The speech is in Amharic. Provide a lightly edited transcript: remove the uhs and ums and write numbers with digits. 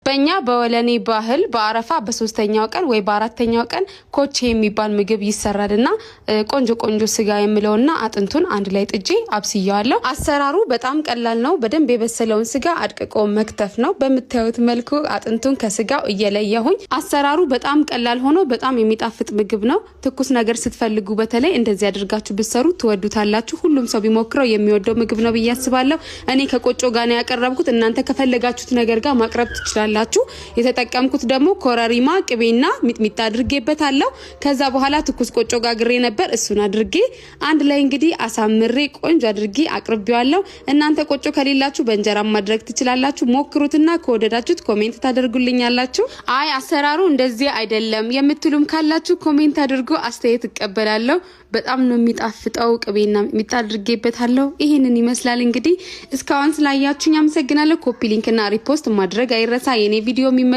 በእኛ በወለኔ ባህል በአረፋ በሶስተኛው ቀን ወይ በአራተኛው ቀን ኮቼ የሚባል ምግብ ይሰራልና ቆንጆ ቆንጆ ስጋ የምለውና አጥንቱን አንድ ላይ ጥጄ አብስየዋለሁ። አሰራሩ በጣም ቀላል ነው። በደንብ የበሰለውን ስጋ አድቅቆ መክተፍ ነው። በምታዩት መልኩ አጥንቱን ከስጋው እየለየሁኝ። አሰራሩ በጣም ቀላል ሆኖ በጣም የሚጣፍጥ ምግብ ነው። ትኩስ ነገር ስትፈልጉ በተለይ እንደዚህ አድርጋችሁ ብትሰሩ ትወዱታላችሁ። ሁሉም ሰው ቢሞክረው የሚወደው ምግብ ነው ብዬ አስባለሁ። እኔ ከቆጮ ጋር ነው ያቀረብኩት። እናንተ ከፈለጋችሁት ነገር ጋር ማቅረብ ትችላላችሁ። የተጠቀምኩት ደግሞ ኮረሪማ፣ ቅቤና ሚጥሚጣ አድርጌበታለሁ። ከዛ በኋላ ትኩስ ቆጮ ጋግሬ ነበር። እሱን አድርጌ አንድ ላይ እንግዲህ አሳምሬ ቆንጆ አድርጌ አቅርቤዋለሁ። እናንተ ቆጮ ከሌላችሁ በእንጀራ ማድረግ ትችላላችሁ። ሞክሩትና ከወደዳችሁት comment ታደርጉልኛላችሁ። አይ አሰራሩ እንደዚህ አይደለም የምትሉም ካላችሁ comment አድርጎ አስተያየት እቀበላለሁ። በጣም ነው የሚጣፍጠው። ቅቤና ሚጥሚጣ አድርጌበታለሁ። ይህንን ይመስላል እንግዲህ። እስካሁን ስላያችሁኝ አመሰግናለሁ። Copy link ና repost ማድረግ አይረሳ። የኔ ቪዲዮ የሚመ